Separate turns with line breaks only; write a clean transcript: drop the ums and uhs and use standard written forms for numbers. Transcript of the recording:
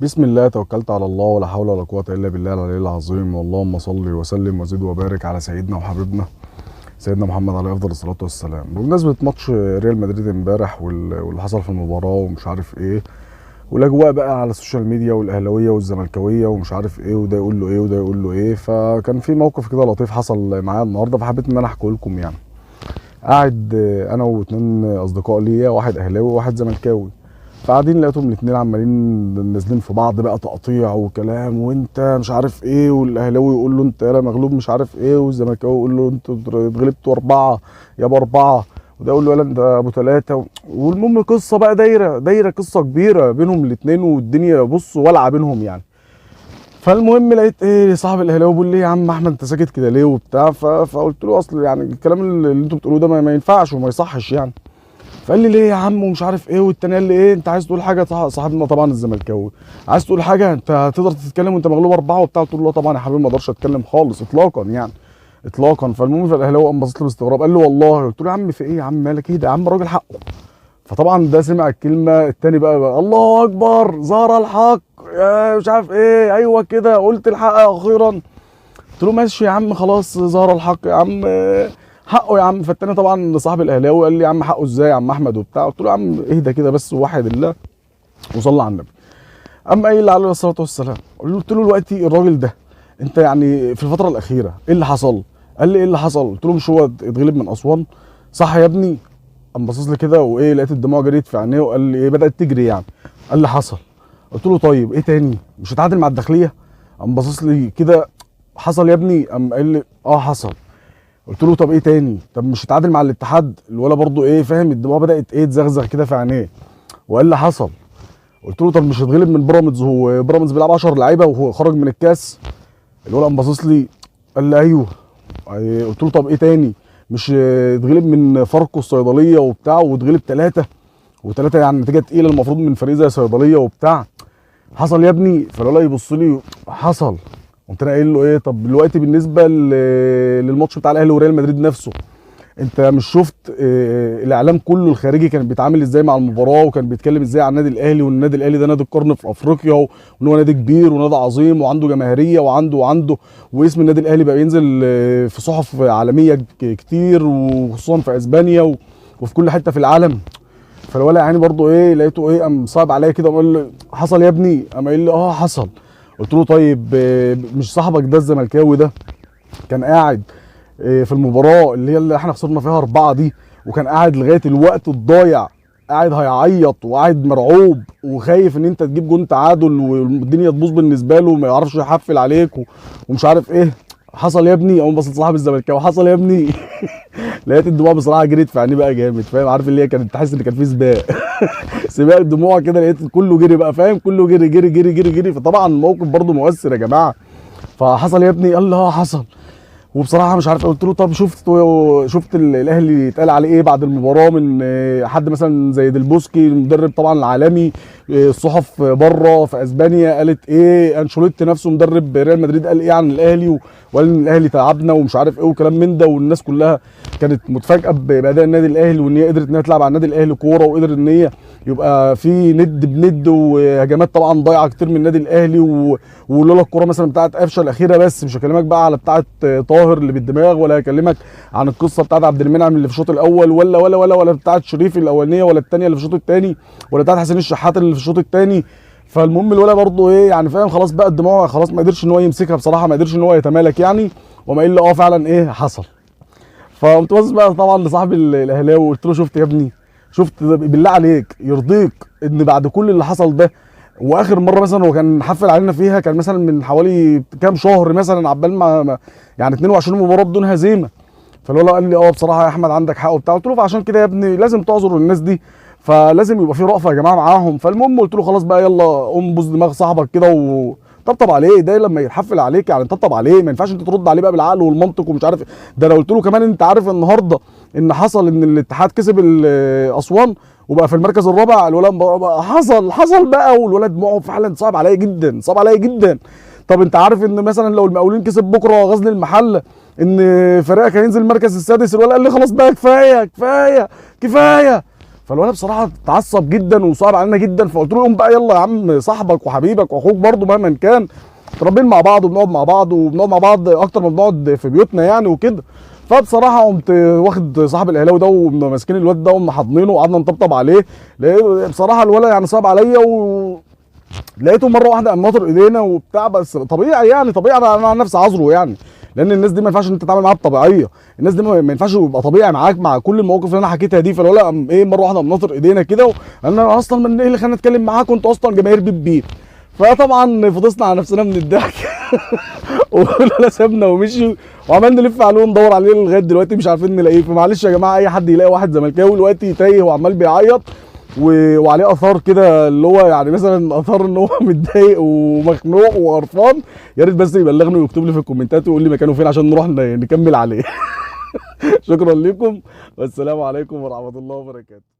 بسم الله، توكلت على الله، ولا حول ولا قوة إلا بالله العلي العظيم. واللهم صل وسلم وزد وبارك على سيدنا وحبيبنا سيدنا محمد عليه أفضل الصلاة والسلام. بمناسبة ماتش ريال مدريد امبارح واللي حصل في المباراة ومش عارف ايه، والأجواء بقى على ال social media والأهلاوية والزملكاوية ومش عارف ايه، وده يقول له ايه وده يقول له ايه، فكان في موقف كده لطيف حصل معايا النهارده، فحبيت ان انا احكيه لكم. يعني قاعد انا واتنين اصدقاء ليا، واحد اهلاوي وواحد زملكاوي، فقاعدين لقيتهم الاتنين عمالين نازلين في بعض بقى تقطيع وكلام، وانت مش عارف ايه، والاهلاوي يقول له انت يالا مغلوب مش عارف ايه، والزملكاوي يقول له انتوا اتغلبتوا 4 يابا 4، وده يقول له يالا انت ابو 3. والمهم قصة بقى دايرة دايرة، قصة كبيرة بينهم الاتنين، والدنيا بص ولعه بينهم يعني. فالمهم لقيت ايه صاحب الاهلاوي بيقول لي يا عم احمد انت ساكت كده ليه وبتاع، فقلت له اصل يعني الكلام اللي انتوا بتقولوه ده ما ينفعش وما يصحش يعني. فقال لي ليه يا عم ومش عارف ايه، والتاني قال لي ايه انت عايز تقول حاجة؟ صاحبنا طبعا الزملكاوي، عايز تقول حاجة؟ انت هتقدر تتكلم وانت مغلوب 4 وبتاع؟ قلت له طبعا يا حبيبي ما اقدرش اتكلم خالص اطلاقا يعني اطلاقا. فالمهم فالاهلاوي قام باصص لي باستغراب، قال له والله. قلت له يا عم في ايه يا عم مالك ايه ده يا عم الراجل حقه. فطبعا ده سمع الكلمة التاني بقى الله اكبر ظهر الحق يا مش عارف ايه، ايوه كده قلت الحق اخيرا. قلت له ماشي يا عم خلاص ظهر الحق يا عم حقه يا عم. فالتاني طبعا صاحب الاهلاوي قال لي يا عم حقه ازاي يا عم احمد وبتاع. قلت له يا عم اهدى كده بس ووحد الله وصلى على النبي. اما قايل عليه الصلاة والسلام. قلت له دلوقتي الراجل ده انت يعني في الفترة الاخيرة ايه اللي حصل؟ قال لي ايه اللي حصل؟ قلت له مش هو اتغلب من اسوان صح يا ابني؟ قام باصص لي كده وايه، لقيت الدموع جريت في عينيه وقال لي ايه بدات تجري يعني. قال لي حصل. قلت له طيب ايه تاني؟ مش اتعادل مع الداخلية؟ قام باصص لي كده حصل يا ابني؟ قام قال لي اه حصل. قلت له طب ايه تاني؟ طب مش اتعادل مع الاتحاد؟ الولا برضو ايه فاهم الدموع بدات ايه تزغزغ كده في عينيه وقال لي حصل. قلت له طب مش اتغلب من بيراميدز، هو بيراميدز بيلعب 10 لعيبة وهو خرج من الكاس؟ الولا قام باصص لي قال لي ايوه. قلت له طب ايه تاني؟ مش اتغلب من فاركو الصيدلية وبتاع واتغلب 3 و3 يعني نتيجة تقيلة المفروض من فريق زي صيدلية وبتاع. حصل يا ابني؟ فالولا يبص لي حصل. قمت انا قايل له ايه طب دلوقتي بالنسبة للماتش بتاع الاهلي وريال مدريد نفسه، انت مش شفت الاعلام كله الخارجي كان بيتعامل ازاي مع المباراة، وكان بيتكلم ازاي عن النادي الاهلي، وان النادي الاهلي ده نادي القرن في افريقيا، وان هو نادي كبير ونادي عظيم وعنده جماهيرية وعنده واسم النادي الاهلي بقى ينزل في صحف عالمية كتير، وخصوصا في اسبانيا وفي كل حتة في العالم. فالولا يعني برضو ايه لقيته ايه قام صعب عليا كده وقال لي حصل يا ابني؟ قام قايل لي اه حصل. قلت له طيب مش صاحبك ده الزملكاوي ده كان قاعد في المباراة اللي هي اللي احنا خسرنا فيها 4 دي، وكان قاعد لغاية الوقت الضايع قاعد هيعيط وقاعد مرعوب وخايف ان انت تجيب جون تعادل والدنيا تبوظ بالنسبة له وما يعرفش يحفل عليك ومش عارف ايه. حصل يا ابني؟ اقوم بص لصاحب الزملكاوي حصل يا ابني؟ لقيت الدموع بصراحة جريت في عينيه بقى جامد فاهم، عارف اللي هي كانت تحس ان كان في سباق سباق الدموع كده، لقيت كله جري بقى فاهم، كله جري جري جري جري جري. فطبعا الموقف برده مؤثر يا جماعة. فحصل يا ابني؟ قال لي اه حصل. وبصراحة مش عارف. قلت له طب شفت الاهلي اتقال عليه ايه بعد المباراة من حد مثلا زي ديلبوسكي المدرب طبعا العالمي، الصحف بره في اسبانيا قالت ايه، انشيلوتي نفسه مدرب ريال مدريد قال ايه عن الاهلي، وقال ان الاهلي تعبنا ومش عارف ايه وكلام من ده، والناس كلها كانت متفاجئه باداء النادي الاهلي، وان هي قدرت ان هي تلعب على النادي الاهلي كورة، وقدرت ان هي يبقى في ند بند وهجمات طبعا ضايعة كتير من النادي الاهلي، ولولا الكورة مثلا بتاعت قفشه الاخيرة، بس مش هكلمك بقى على بتاعت طاهر اللي بالدماغ، ولا هكلمك عن القصة بتاعت عبد المنعم اللي في الشوط الاول، ولا ولا ولا ولا بتاعت شريف الاولانية، ولا الثانية اللي في الشوط الثاني، ولا بتاعت حسين الشحات اللي في الشوط الثاني. فالمهم الولا برضه ايه يعني فاهم خلاص بقى الدموع خلاص ما قدرش ان هو يمسكها بصراحة، ما قدرش ان هو يتمالك يعني، وما قال لي اه فعلا ايه حصل. فقمت باصص بقى طبعا لصاحب الاهلاوي وقلت له شفت يا ابني، شفت بالله عليك يرضيك ان بعد كل اللي حصل ده، واخر مرة مثلا هو كان حفل علينا فيها كان مثلا من حوالي كام شهر مثلا، عبال ما يعني 22 مباراة بدون هزيمة. فالولا قال لي اه بصراحة يا احمد عندك حق وبتاع. قلت له فعشان كده يا ابني لازم تعذر الناس دي، فلازم يبقى في رأفة يا جماعة معاهم. فالمهم قلت له خلاص بقى يلا قوم بوز دماغ صاحبك كده وطبطب عليه، ده لما يتحفل عليك يعني طبطب عليه، ما ينفعش انت ترد عليه بقى بالعقل والمنطق ومش عارف. ده انا قلت له كمان انت عارف النهارده ان حصل ان الاتحاد كسب اسوان وبقى في المركز الرابع، الولد حصل حصل بقى، والولد دموعه فعلا صعب عليا جدا صعب عليا جدا. طب انت عارف ان مثلا لو المقاولين كسب بكره غزل المحلة ان فريقك هينزل المركز السادس؟ الولد قال لي خلاص بقى كفاية كفاية كفاية. فالولد بصراحة اتعصب جدا وصعب علينا جدا، فقلت له قوم بقى يلا يا عم، صاحبك وحبيبك واخوك برضه مهما كان، متربيين مع بعض وبنقعد مع بعض، وبنقعد مع بعض اكتر ما بنقعد في بيوتنا يعني وكده. فبصراحة قمت واخد صاحب الاهلاوي ده وماسكين الواد ده وقمنا حاضنينه وقعدنا نطبطب عليه. بصراحة الولد يعني صعب عليا، و لقيته مرة واحدة قام ناطر ايدينا وبتاع، بس طبيعي يعني، طبيعي انا عن نفسي عذره يعني، لان الناس دي ما ينفعش انت تتعامل معاها بطبيعيه، الناس دي ما ينفعش يبقى طبيعي معاك مع كل المواقف اللي انا حكيتها دي. فالولد قام ايه مرة واحدة قام ناطر ايدينا كده، انا اصلا من ايه اللي خلاني اتكلم معاك وانتوا اصلا جماهير بيب بيب. فطبعا فطسنا على نفسنا من الضحك ولا سابنا ومشي، وعمال نلف عليه وندور عليه لغاية دلوقتي مش عارفين نلاقيه. فمعلش يا جماعة، اي حد يلاقي واحد زملكاوي دلوقتي تايه وعمال بيعيط وعليه اثار كده، اللي هو يعني مثلا اثار ان هو متضايق ومخنوق وقرفان، يا ريت بس يبلغني ويكتب لي في الكومنتات ويقول لي مكانه فين عشان نروح نكمل عليه. شكرا لكم، والسلام عليكم ورحمة الله وبركاته.